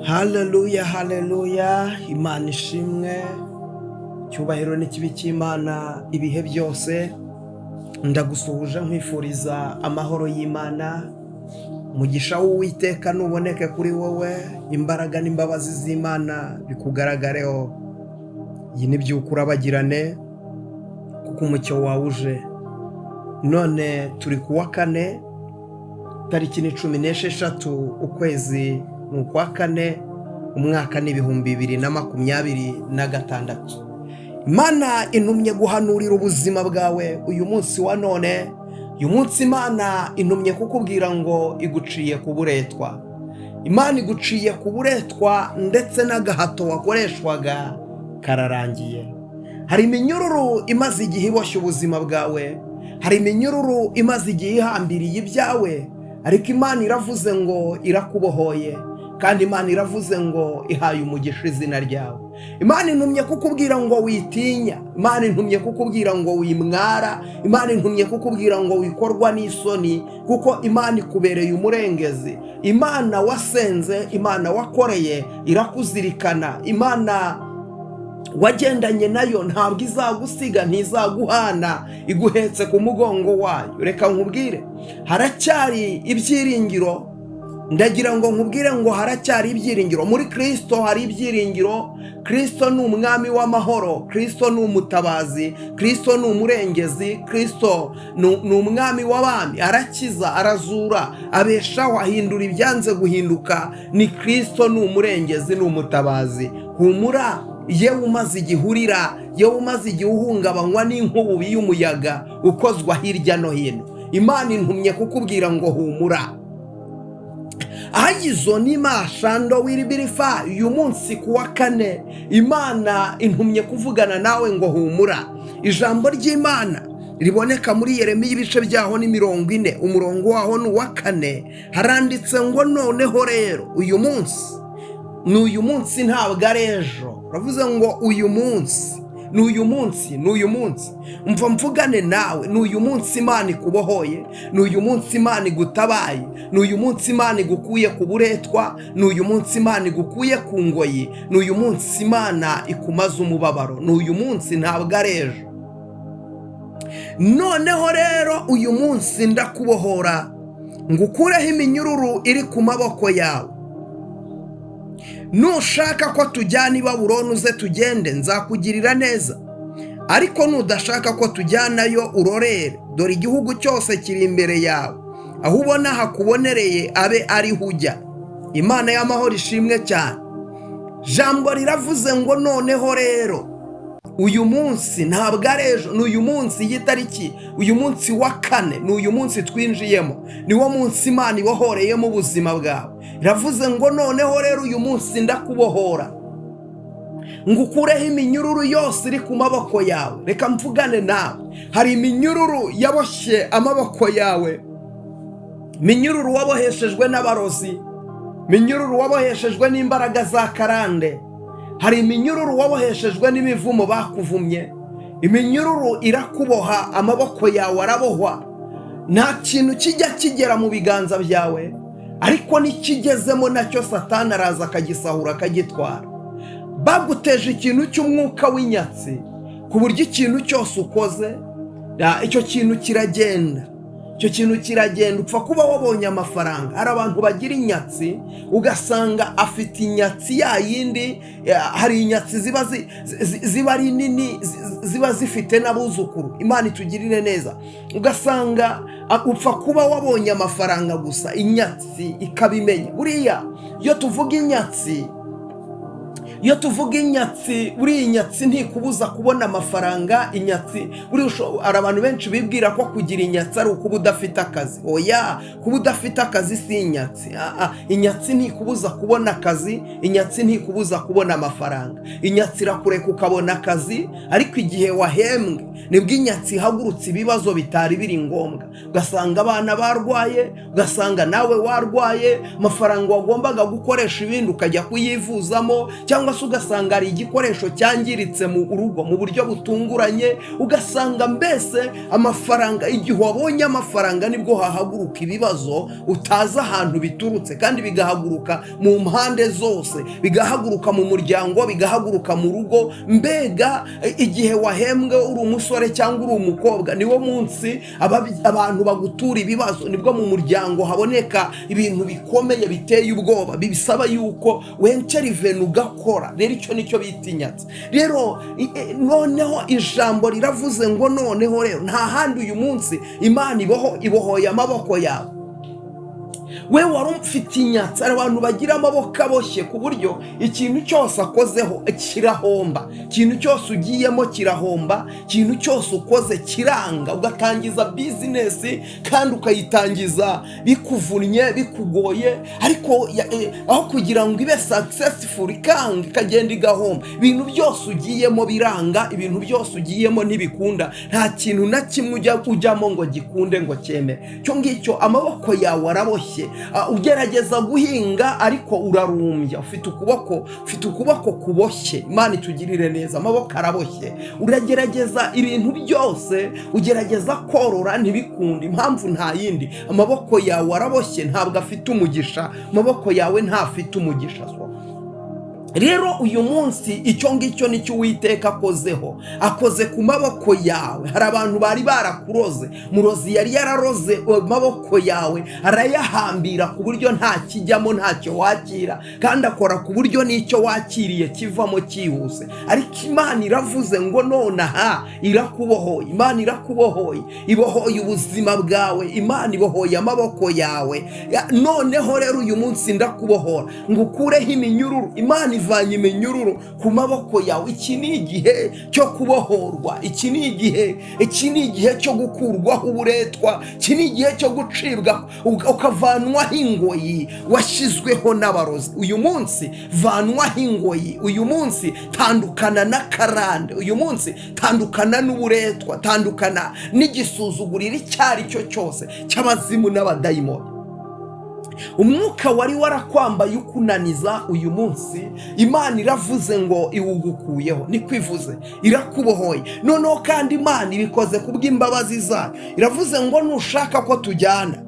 Haleluya, haleluya! Imana ishimwe. Icyubahiro n'ikibi cy'Imana ibihe byose. Ndagusuhuje, nkwifuriza amahoro y'Imana. Umugisha w'Uwiteka nuboneke kuri wowe, imbaraga n'imbabazi z'Imana bikugaragareho. Iyi ni Byuka Urabagirane, kuko umucyo wawe uje. None turi ku wa kane, tariki ni 16, ukwezi ni ukwa kane, umwaka ni 2026. Imana intumye guhanurira ubuzima bwawe uyu munsi wa none. Uyu munsi Imana intumye kukubwira ngo iguciye ku buretwa. Imana iguciye ku buretwa, ndetse n'agahato wakoreshwaga kararangiye. Hari iminyururu imaze igihe iboshye ubuzima bwawe, hari iminyururu imaze igihe ihambiriye ibyawe, ariko Imana iravuze ngo irakubohoye, kandi Imana iravuze ngo ihaye umugisha izina ryawe. Imana intumye kukubwira ngo witinya. Imana intumye kukubwira ngo wimwara. Imana intumye kukubwira ngo wikorwa n'isoni, kuko Imana ikubereye umurengezi. Imana wasenze, Imana wakoreye irakuzirikana. Imana wagendanye nayo ntabwo izagusiga, ntizaguhana, iguhetse ku mugongo wayo. Reka nkubwire, haracyari ibyiringiro. Ndagira ngo nkubwire ngo haracyari ibyiringiro muri Kirisito. Hari ibyiringiro. Kirisito ni umwami w'amahoro, Kirisito ni umutabazi, Kirisito ni umurengezi, Kirisito ni umwami w'abami. Arakiza, arazura, abeshaho, ahindura ibyanze guhinduka. Ni Kirisito, ni umurengezi, ni umutabazi. Humura yewe umaze igihe urira, yewe umaze igihe uhungabanywa n'inkubi y'umuyaga ukozwa hirya no hino. Imana intumye kukubwira ngo humura. Ayizo ni mashando wiribirifa. Uyu munsi ku wa kane, Imana intumye kuvugana nawe ngo humura. Ijambo ry'Imana riboneka muri Yeremiya, ibice byaho ni 40, umurongo waho ni uwa 4. Haranditse ngo: "Noneho rero uyu munsi." Ni uyu munsi, ntabwo ari ejo. Uravuze ngo uyu munsi ni uyu munsi, ni uyu munsi. Mva mvugane nawe, ni uyu munsi Imana ikubohoye, ni uyu munsi Imana igutabaye, ni uyu munsi Imana igukuye ku buretwa, ni uyu munsi Imana igukuye ku ngoyi, ni uyu munsi Imana ikumaze umubabaro. Ni uyu munsi, ntabwo ari ejo. "Noneho rero uyu munsi ndakubohora ngo ukureho iminyururu iri ku maboko yawe. Nushaka ko tujyana i Babuloni, uze tugende, nzakugirira neza. Ariko nudashaka ko tujyanayo, urorere. Dore igihugu cyose kiri imbere yawe, aho ubona hakubonereye abe ariho ujya." Imana y'amahoro ishimwe cyane. Jambo riravuze ngo: "Noneho rero uyu munsi." Ntabwo ari ejo, ni uyu munsi. Iyi tariki, uyu munsi wa kane, ni uyu munsi twinjiyemo, niwo munsi Imana ibohoreyemo ubuzima bwawe. Iravuze ngo: "Noneho rero uyu munsi ndakubohora ngo ukureho iminyururu yose iri ku maboko yawe." Reka mvugane nawe. Hari iminyururu yaboshye amaboko yawe, minyururu waboheshejwe n'abarozi, minyururu waboheshejwe n'imbaraga za karande. Hari iminyururu waboheshejwe n'imivumo bakuvumye. Iminyururu irakuboha, amaboko yawe arabohwa, nta kintu kijya kigera mu biganza byawe, ariko n'ikigezemo nacyo Satani araza akagisahura, akagitwara. Baguteje ikintu cy'umwuka w'inyatsi, ku buryo ikintu cyose ukoze, icyo kintu kiragenda, icyo kintu kiragenda. Upfa kuba wabonye amafaranga. Hari abantu bagira inyatsi, ugasanga afite inyatsi ya yindi. Hari inyatsi ziba ari nini, ziba zifite n'abuzukuru. Imana itugirire neza. Ugasanga upfa kuba wabonye amafaranga gusa, inyatsi ikabimenya. Buriya iyo tuvuga inyatsi, iyo tuvuga inyatsi, buriya inyatsi ntikubuza kubona amafaranga. Inyatsi buriya hari abantu benshi bibwira ko kugira inyatsi ari ukuba udafite akazi. Oya, kuba udafite akazi si inyatsi. Inyatsi ntikubuza kubona akazi, inyatsi ntikubuza kubona amafaranga. Inyatsi irakureka ukabona akazi, ariko igihe wahembwe nibwo inyatsi ihagurutse ibibazo bitari biri ngombwa, ugasanga abana barwaye, ugasanga nawe warwaye, amafaranga wagombaga gukoresha ibindi ukajya kuyivuzamo, cyangwa Cyangwa se ugasanga hari igikoresho cyangiritse mu rugo mu buryo butunguranye, ugasanga mbese amafaranga, igihe wabonye amafaranga nibwo hahaguruka ibibazo utazi ahantu biturutse, kandi bigahaguruka mu mpande zose, bigahaguruka mu muryango, bigahaguruka mu rugo. Mbega igihe wahembwe uri umusore cyangwa uri umukobwa, niwo munsi abantu bagutura ibibazo, nibwo mu muryango haboneka ibintu bikomeye biteye ubwoba, bisaba yuko wenterivena ugakora. Rero icyo nicyo bita inyatsi. Rero noneho ijambo riravuze ngo noneho rero nta handi, uyu munsi Imana ibohoye amaboko yawe. We wari ufite inyatsi, hari abantu bagira amaboko aboshye ku buryo ikintu cyose akozeho kirahomba, ikintu cyose ugiyemo kirahomba, ikintu cyose ukoze kiranga, ugatangiza business kandi ukayitangiza bikuvunnye, bikugoye, ariko aho kugira ngo ibe successful ikanga, ikagenda igahomba. Ibintu byose ugiyemo biranga, ibintu byose ugiyemo ntibikunda, nta kintu na kimwe ujyamo ngo gikunde, ngo cyemere. Icyo ngicyo, amaboko yawe araboshye. Ugerageza guhinga ariko urarumbya, ufite ukuboko kuboshye. Imana itugirire neza. Amaboko araboshye, uragerageza ibintu byose, ugerageza korora ntibikunde. Impamvu nta yindi, amaboko yawe araboshye, ntabwo afite umugisha, amaboko yawe ntafite umugisha. So, rero uyu munsi icyo ngicyo nicyo Uwiteka akozeho, akoze ku maboko yawe. Hari abantu bari barakuroze, murozi yari yararoze amaboko yawe, arayahambira ku buryo nta kijyamo, ntacyo wakira, kandi akora ku buryo n'icyo wakiriye kivamo cyihuse. Ariko Imana iravuze ngo nonaha irakubohoye. Imana irakubohoye, ibohoye ubuzima bwawe, Imana ibohoye amaboko yawe. Noneho rero uyu munsi ndakubohora ngo ukureho iminyururu. Imana ivanye iminyururu ku maboko yawe. Iki ni igihe cyo kubohorwa, iki ni igihe cyo gukurwaho uburetwa, iki ni igihe cyo gucibwa ukavanwaho ingoyi washyizweho n'abarozi. Uyu munsi vanwaho ingoyi, uyu munsi tandukana n'akarande, uyu munsi tandukana n'uburetwa, tandukana n'igisuzuguriro icyo ari cyo cyose cy'abazimu n'abadayimoni. Umwuka wari warakwambaye ukunaniza, uyu munsi Imana iravuze ngo iwugukuyeho, niko ivuze, irakubohoye. Noneho kandi Imana ibikoze ku bw'imbabazi zayo. Iravuze ngo nushaka ko tujyana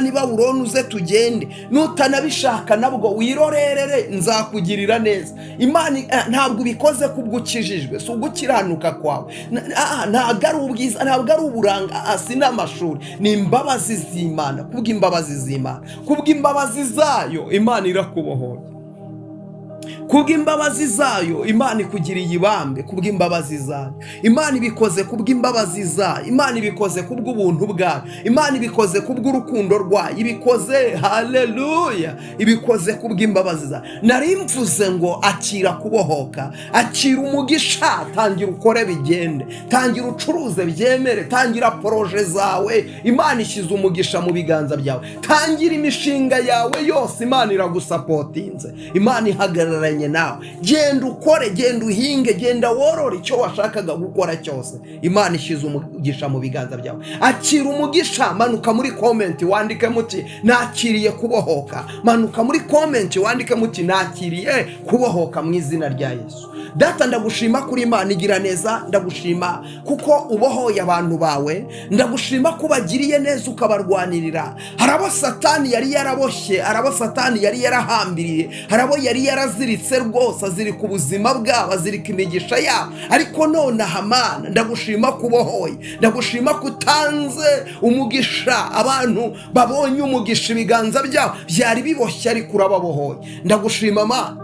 i Babuloni uze tugende, nutanabishaka nabwo wirorerere, nzakugirira neza. Imana ntabwo ubikoze kubwo ukijijwe, si ugukiranuka kwawe, ntabwo ari ubwiza, ntabwo ari uburanga, si n'amashuri, ni imbabazi z'Imana. Kubw'imbabazi z'Imana, kubw'imbabazi zayo, Imana irakubohoye. Kubw'imbabazi zayo, Imana ikugiriye ibambe. Kubw'imbabazi zayo, Imana ibikoze. Kubw'imbabazi zayo, Imana ibikoze. Kubw'ubuntu bwayo, Imana ibikoze. Kubw'urukundo rwayo ibikoze. Haleluya! Ibikoze kubw'imbabazi zayo. Nari mvuze ngo akira kubohoka, akira umugisha, tangira ukore bigende, tangira ucuruze byemere, tangira projets zawe, Imana ishyize umugisha mu biganza byawe. Tangira imishinga yawe yose, Imana iragusapotinze, Imana ihagararanye nawe. Genda ukore, genda uhinge, genda worore, icyo washakaga gukora cyose, Imana ishyize umugisha mu biganza byawe. Akira umugisha. Manuka muri comment wandike muti "Nakiriye kubohoka." Manuka muri comment wandike muti "Nakiriye kubohoka mu izina rya Yesu." Data, ndagushima kuri Imana igira neza. Ndagushima kuko ubohoye abantu bawe. Ndagushima ko ubagiriye neza, ukabarwanirira. Hari abo Satani yari yaraboshye, hari abo Satani yari yarahambiriye, hari abo yari yaraziritse rwose, azirika ubuzima bwabo, azirika imigisha yabo. Ariko nonaha Mana, ndagushima ko ubohoye, ndagushima ko utanze umugisha. Abantu babonye umugisha, ibiganza byabo byari biboshye ariko urababohoye. Ndagushima Mana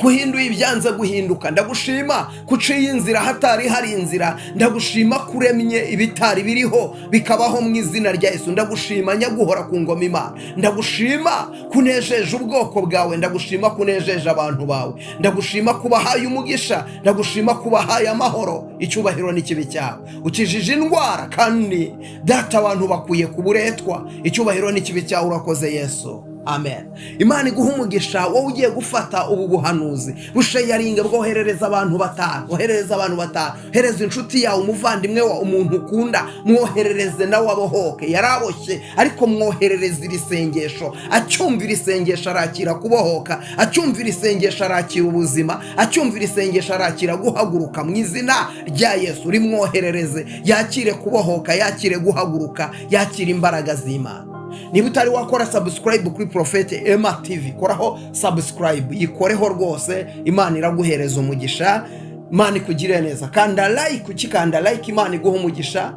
kuhinduye ibyanze guhinduka. Ndagushima ko uciye inzira hatari hari inzira. Ndagushima ko uremye ibitari biriho bikabaho mu izina rya Yesu. Ndagushima nyaguhora ku ngoma Imana. Ndagushima ko unejeje ubwoko bwawe. Ndagushima ko unejeje abantu bawe. Ndagushima ko ubahaye umugisha. Ndagushima ko ubahaye amahoro. Icyubahiro n'ikibi cyawe. Ukijije indwara kandi Data, abantu bakwiye kuburetwa. Icyubahiro n'ikibi cyawe. Urakoze Yesu. Amen. Imana iguha umugisha wowe ugiye gufata ubu buhanuzi, busharinga, bwoherereza abantu batanu, woherereza abantu batanu, hereza inshuti yawe, umuvandimwe wa umuntu ukunda, mwoherereze nawe abohoke. Yaraboshye, ariko mwoherereze iri sengesho. Acyumvira isengesho arakira kubohoka, acyumvira isengesho arakira ubuzima, acyumvira isengesho arakira guhaguruka. Mu izina rya Yesu, rimwoherereze yakire kubohoka, yakire guhaguruka, yakire imbaraga z'Imana. Niba utari wakora subscribe kuri Prophet Emma TV, koraho subscribe, yikoreho rwose. Imana iraguhereza umugisha, Imana ikugirire neza. Kanda like, ukikanda like Imana iguha umugisha.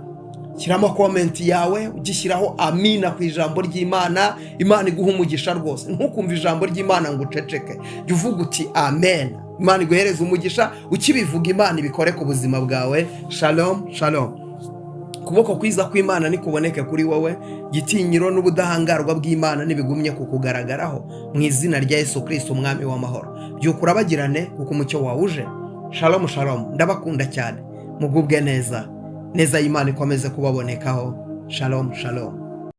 Shyiramo comment yawe, ugishyiraho amina ku ijambo ry'Imana. Imana iguha umugisha rwose. Ntukumve ijambo ry'Imana ngo uceceke, jya uvuga uti "Amen". Imana iguhereza umugisha. Ukibivuga, Imana ibikore ku buzima bwawe. Shalom, shalom. Ukuboko kwiza kw'Imana nikuboneke kuri wowe. Gitinyiro n'ubudahangarwa bw'Imana nibigumye kukugaragaraho mu izina rya Yesu Kirisito, Umwami w'amahoro. Byuka urabagirane, kuko umucyo wawe uje. Shalom, shalom. Ndabakunda cyane, mugubwe neza neza. Y'Imana ikomeze kubabonekaho. Shalom, shalom.